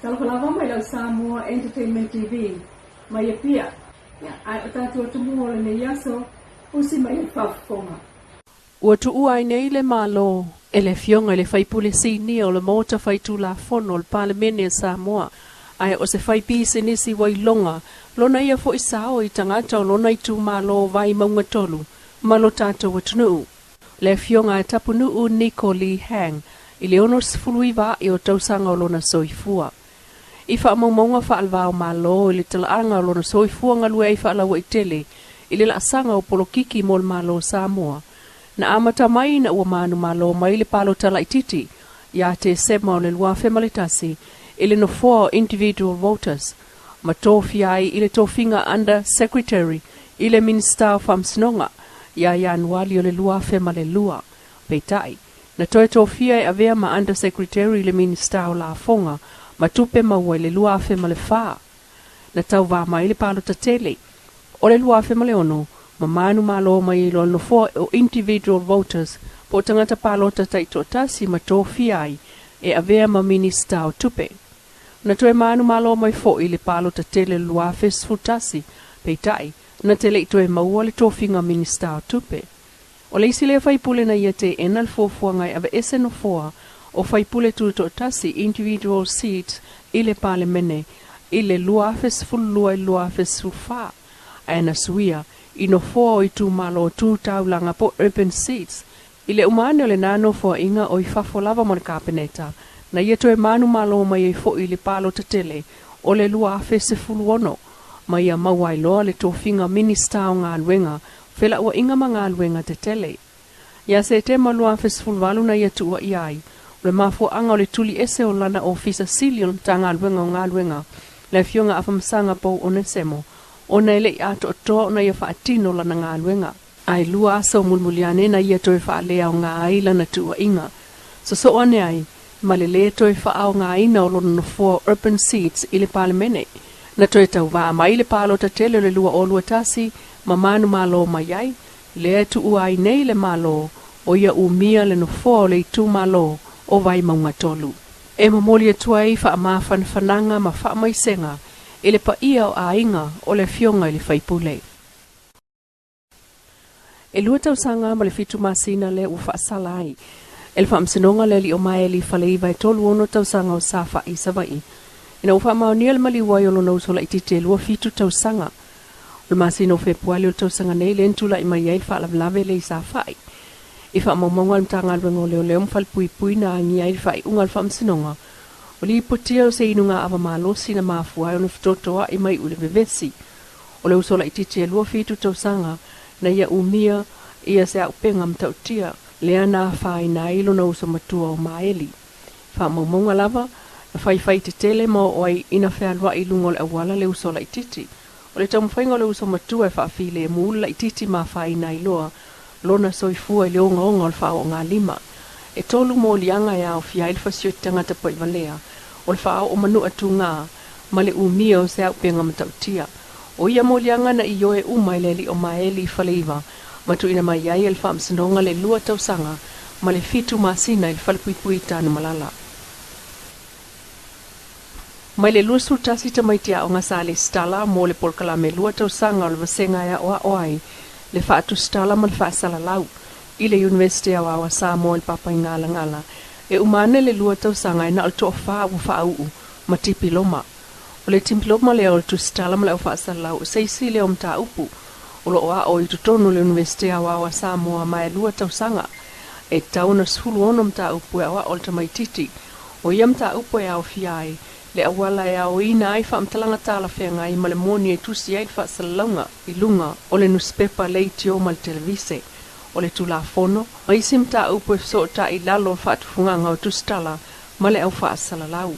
Talofa lava mai lau Samoa Entertainment TV mai Apia. Ia, ae o tatou atumua o lenei aso, usi mai le faafofoga. Ua tuua ai nei le Malo e le Afioga i le Faipule Sinia o le Maota Faitulafono o le Palemene a Samoa, ae o se faipisinisi ua iloga lona ia foi sao i tagata o lona itumalo o Vaimauga 3 ma lo tatou atunuu. Le Afioga a Tapunuu Niko Lee Hang i le 69 ae o tausaga o lona soifua. I faamaumauga faalevao Malo i le talaaga o lona soifua galue ai faalauaitele i le laasaga o polokiki mo le Malo o Samoa, na amata mai ina ua manumalo mai le palota laitiiti ia Tesema o le 2001 i le nofoa o individual voters ma tofia ai i le tofiga Under Secretary i le Minisita o Faamasinoga ia Ianuali o le 2002. Peitai, na toe tofia e avea ma Under Secretary i le Minisita o Lafoga ma Tupe Maua i le 2004. Na tauvā mai le palota tele o le 2006 ma manumalo mai i lona nofoa o individual voters po o tagata palota taitoatasi ma tofia ai e avea ma Minisita o Tupe. Na toe manumalo mai foi le palota tele o le 2011, peitai, na te le i toe maua le tofiga Minisita o Tupe. O le isi lea faipule na ia teena le fuafuaga e aveese nofoa o faipule tutoatasi individual seats i le Palemene i le 2012 i le 2014, ae na suia i nofoa o itumalo tu taulaga po urban seats. I le uma ane o lena nofoaiga o i fafo lava mo le Kapeneta, na ia toe manumalo mai ai foi i le palota tele o le 2016 ma ia maua ai loa le tofiga Minisita o Galuega, Felauaiga ma Galuega Tetele. Ia Setema 2018 na ia tuuaia ai o le mafuaaga o le tuliese o lana Ofisa Sili o le Matagaluega o Galuega, le Afioga Afamasaga Pou Onesemo, ona e le i atoatoa ona ia faatino lana galuega. Ae 2 aso mulimuli ane na ia toe faaleaoga ai lana tuuaiga. Sosoo ane ai ma le lē toe faaaogaina o lona nofoa urban seats i le Palemene. Na toe tauvā mai le palota tele o le 2021 ma manumalo mai ai, lea e tuua ai nei le Malo o ia umia le nofoa o le itumalo o Vaimauga 3. E momoli atu ai faamafanafanaga ma faamaisega i le paia o aiga o le Afioga i le Faipule. E 2 tausaga ma le 7 masina lea ua faasala ai e le Faamasinoga le alii o Maeli Faleiva e 36 tausaga o Safa'i Savaii, ina ua faamaonia le maliu ai o lona uso laitiiti e 27 tausaga. O le masina o Fepuali o le tausaga nei lea na tula'i mai ai le faalavelave le i Safa'i. I faamaumauga a le Matagaluega o Leoleo ma Falepuipui na agia ai le faaiuga a le Faamasinoga, o lipotia o se inuga ava malosi na mafua ai ona fetotoa'i mai i le vevesi o le uso laitiiti e 27 tausaga na ia umia ia se auupega matautia lea na afaina ai lona uso matua o Maeli. Faamaumauga lava, na faifai tetele ma oo ai ina fealuai i luga o le auala le uso laitiiti. O le taumafaiga o le uso matua e faafilemu le laitiiti ma afaina ai loa lona soifua i le ogaoga o le faaoogalima. E 3 moliaga e aofia ai le fasioti tagata paivalea, o le faaoo manua tugā ma le umia o se auupega matautia. O ia moliaga na ioe uma i le alii o Maeli Faleiva ma tuuina mai ai e le Faamasinoga le 2 tausaga ma le 7 masina i le falepuipui i Tanumalala. Mai le 21 tamaiti aoga sa lesitala mo le polokalame 2 tausaga o le vasega e aoao ai le faatusitala ma le faasalalau i le University Aoao a Samoa i le Papaigalagala. E uma ane le 2 tausaga e na o le 4 ua faauu ma tipiloma. O le tipiloma lea o le tusitala ma le au faasalalau o seisi lea o mataupu o loo ao i totonu o le University Aoao a Samoa ma e 2 tausaga. E tatau ona 16 mataupu e aoao le tamaitiiti. O ia mataupu e aofia ai le auala e aoina ai faamatalaga talafeagai ma le moni e tusi ai le faasalalauga i luga o le nusipepa, leitio ma le televise, o le tulafono ma isi mataupu e fesootai i lalo o le faatufugaga o tusitala ma le au faasalalau.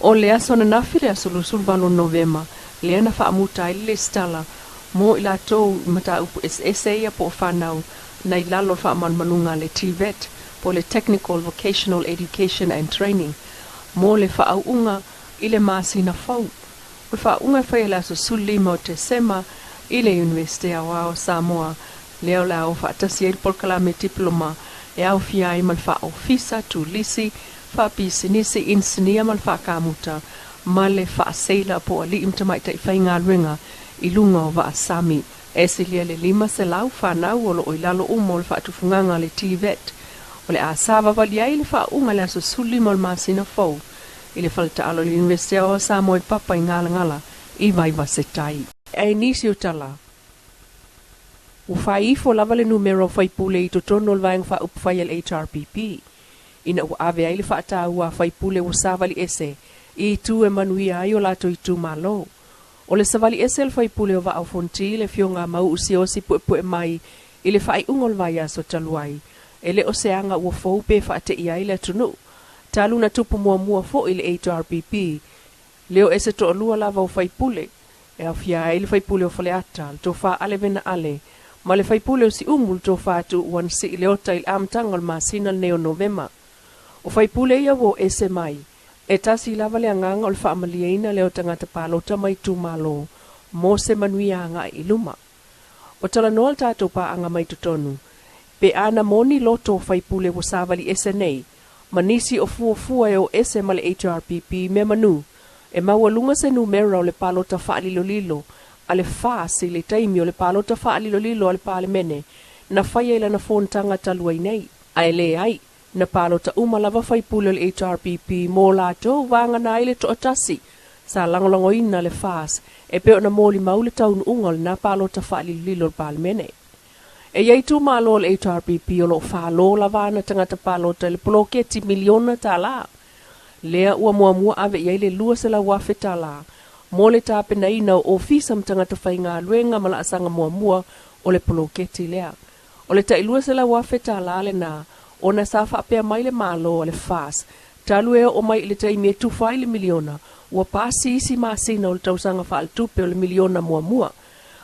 O le aso ananafi le aso 28 Novema lea na faamuta ai le lesitala mo i latou i mataupu eseese ia po o fanau na i lalo o le faamalumaluga a le TVET po o le Technical Vocational Education and Training mo le faauuga i le masina fou. O le faauuga e faia le aso 15 o Tesema i le University Aoao o Samoa, lea o le a o faatasi ai le polokalame diploma e aofia ai ma le faaofisa, tulisi, faapisinisi, inisinia ma le faakamuta ma le faaseila po o alii ma tamaitai faigaluega i luga o vaa sami. E silia i le 500 fanau o loo i lalo uma o le faatufugaga a le TVET o le a savavali ai le faauuga i le aso 15 o le masina fou i le faletaalo i le Iunivesite o Samoa i Papa i Galagala i Vaivasetai. Ae nisi o tala, ua fai ifo lava le numera o faipule i totonu o le Vaega Faaupufai a le HRPP, ina ua ave ai le faataua a faipule ua savali ese i itu e manuia ai o latou itumalo. O le savali ese o le faipule o Vaa o Fonoti, le Afioga a Mau'u Siaosi Puepuemai i le faaiuga o le vaiaso talu ai, e le o se aga ua fou pe faateia ai le atunuu. Talu na tupu muamua foi le HRPP, le o ese toalua lava o faipule, e aofia ai le faipule o Faleata, le Tofa Ale Vena Ale, ma le faipule o Siumu, le Tofa Tuuu Anasii Leota i le amataga o le masina lenei o Novema. O faipule ia ua o ese mai, e tasi lava le agaga o le faamalieina lea o tagata palota mai itumalo mo se manuia agai i luma. O talanoa le tatou paaga mai totonu, pe a na moni loto o faipule ua savali ese nei, ma nisi o fuafua e o ese ma le HRPP mea manu, e maualuga se numera o le palota faalilolilo a le FAS i le taimi o le palota faalilolilo a le Palemene na faia i lana fonotaga talu ai nei. Ae leai, na palota uma lava faipule o le HRPP mo latou vagana ai le toatasi sa lagolagoina le FAS e pei ona molimau le taunuuga o lena palota faalilolilo o le Palemene. E i ai itumalo o le HRPP o lo o falo lava ana tagata palota i le poloketi miliona tala, lea ua muamua ave i ai le $200,000 mo le tapenaina o ofisa ma tagata faigaluega ma laasaga muamua o le poloketi lea. O le tai $200,000 lena ona sa faapea mai le Malo a le FAS talu e oo mai i le taimi e tufa ai le miliona, ua pasi isi masina o le tausaga faaletupe o le miliona muamua.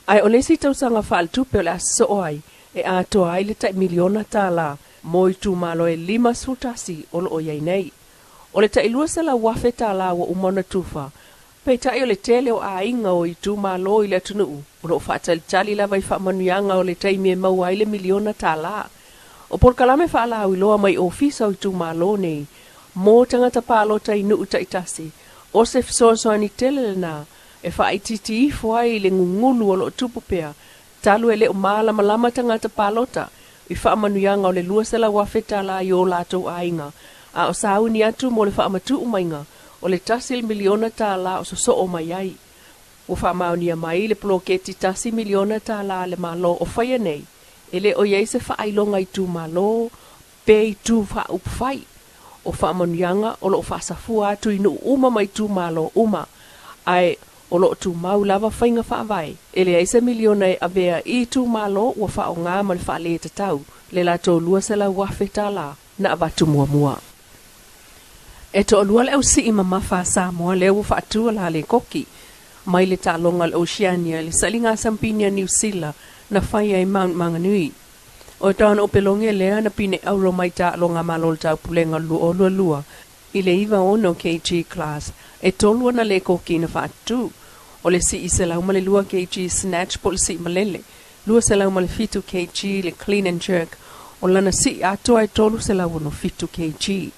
Ae o le isi tausaga faaletupe o le a sosoo ai e atoa ai le tai miliona tala mo itumalo e 51 o loo i ai nei. O le tai $200,000 ua uma ona tufa, peitai o le tele o aiga o itumalo i le atunuu o loo faatalitali lava i faamanuiaga o le taimi e maua ai le miliona tala. O polokalame faalauiloa mai ofisa o itumalo nei mo tagata palota i nuu taitasi, o se fesoasoani tele lena e faaitiiti ifo ai le gugulu o loo tupu pea talu e le o malamalama tagata palota i faamanuiaga o le $200,000 i o latou aiga, a o sauni atu mo le faamatuu maiga o le $1 miliona o sosoo mai ai. Ua faamaonia mai le poloketi $1 miliona a le Malo o faia nei, e le o i ai se faailoga itumalo pe itu faaupufai. O faamanuiaga o loo faasafua atu i nuu uma ma itumalo uma, ae o loo tumau lava faiga faavae. E leai se miliona e avea i itumalo ua faaaoga ma le faaletatau le latou $200,000 na avatu muamua. E toalua le ausii mamafa a Samoa lea ua faatua la likoki mai le taaloga o le Oceania i le sailiga sampini a Niu Sila na faia i Mount Maunganui. O Don Opeloge lea na pine auro mai taaloga malo o le taupulega o le 2022 i le 96 kg class e tolu ana likoki na faatu. O le sii 102 kg snatch po o le sii malele, 207 kg le clean and jerk, o lana sii atoa e 367 kg.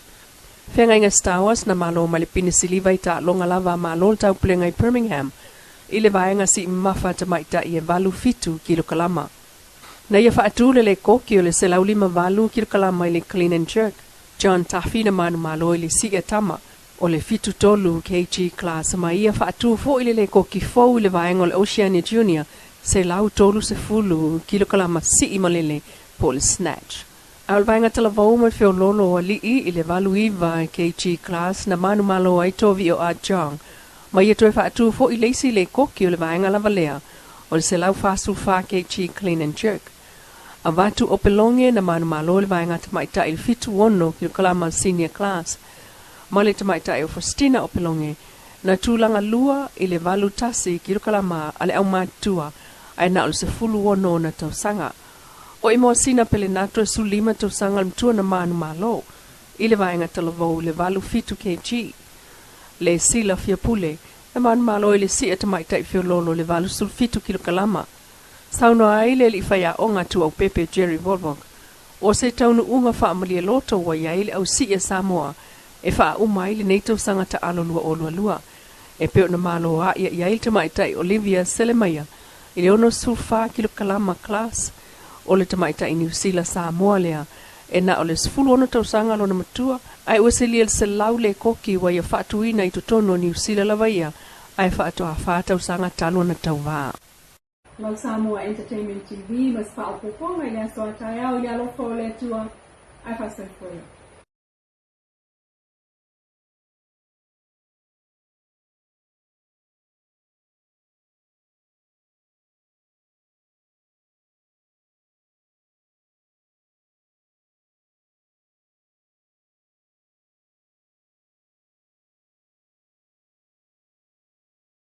Feagaiga Star Wars na malo mai le pine siliva i taaloga lava a Malo o le Taupulega i Birmingham i le vaega sii mamafa tamaitai e 87 kilokalama. Na ia faatu le likoki o le 158 kilokalama i le clean and jerk. John Tafi na manumalo i le sii a tama o le 73 kg class ma ia faatu foi le likoki fou i le vaega o le Oceania Junior 130 kilokalama sii malele po o le snatch. A o le vaega talavou ma le feoloolo o alii i le 89 kg class na manumalo ai Tovi o Ah Jong ma ia toe faatu foi le isi likoki o le vaega lava lea o le 144 kg clean and jerk. Avatu Opeloge na manumalo i le vaega tamaitai i le 76 kilokalama senior class ma le tamaitai o Faustina Opeloge na tulaga lua i le 81 kilokalama a le aumatutua ae na o le 16 ona tausaga. O i Moasina Pelenato e 15 tausaga le matua na manumalo i le vaega talavou i le 87 kg. Le Sila Fiapule na manumalo i le sii a tamaitai feoloolo i le 87 kilokalama. Saunoa ai le alii faiaoga tuaupepe Jerry Volvok, o se taunuuga faamalie loto ua i ai le ausii a Samoa e faauma ai lenei tausaga taalo 2022. E pei ona malo a'i ai le tamaitai Olivia Selemaia i le 64 kilokalama class o le tamaitai Niu Sila Samoa lea e na o le 16 tausaga lona matua ae ua selia le 100 lekoki ua ia faatuina i totonu o Niu Sila lava ia ae faatoa 4 tausaga talu ona tauvā. Lau Samoa Entertainment TV ma se faaopoopoga i le aso a taeao i le alofa o le Atua ae faasoifua.